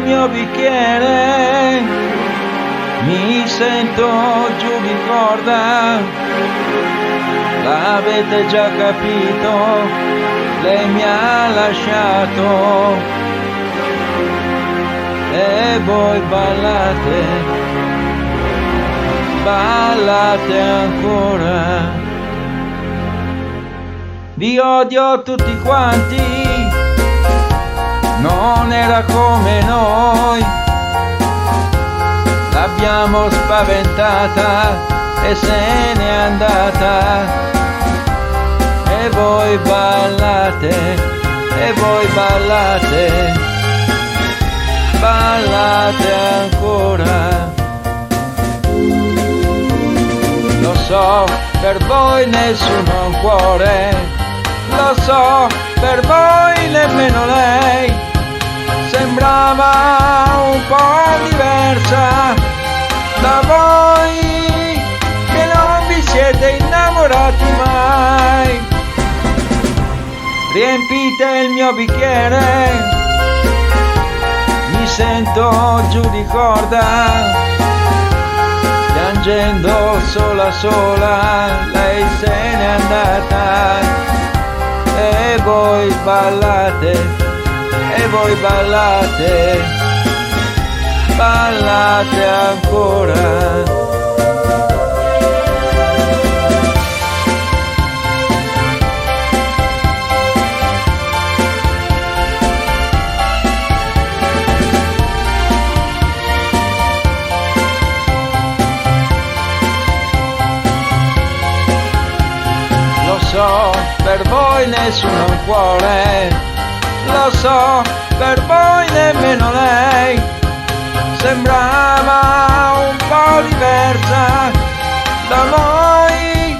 mio bicchiere, mi sento giù di corda, l'avete già capito, lei mi ha lasciato. E voi ballate, ballate ancora. Vi odio tutti quanti, non era come noi. L'abbiamo spaventata e se n'è andata. E voi ballate, e voi ballate, ballate ancora. Lo so, per voi nessuno ha un cuore, lo so, per voi nemmeno lei. Sembrava un po' diversa da voi che non vi siete innamorati mai. Riempite il mio bicchiere, mi sento giù di corda, piangendo sola sola, lei se n'è andata. E voi ballate, e voi ballate, ballate ancora. Lo so, per voi nessuno ha un cuore, lo so, per voi nemmeno lei. Sembrava un po' diversa da voi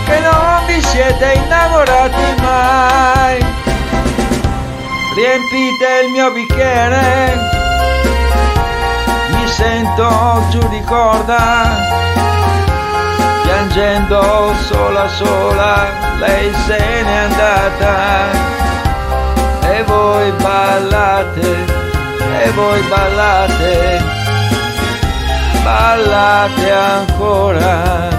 che non vi siete innamorati mai. Riempite il mio bicchiere, mi sento giù di corda, piangendo sola sola, lei se n'è andata. E voi ballate, e voi ballate, ballate ancora.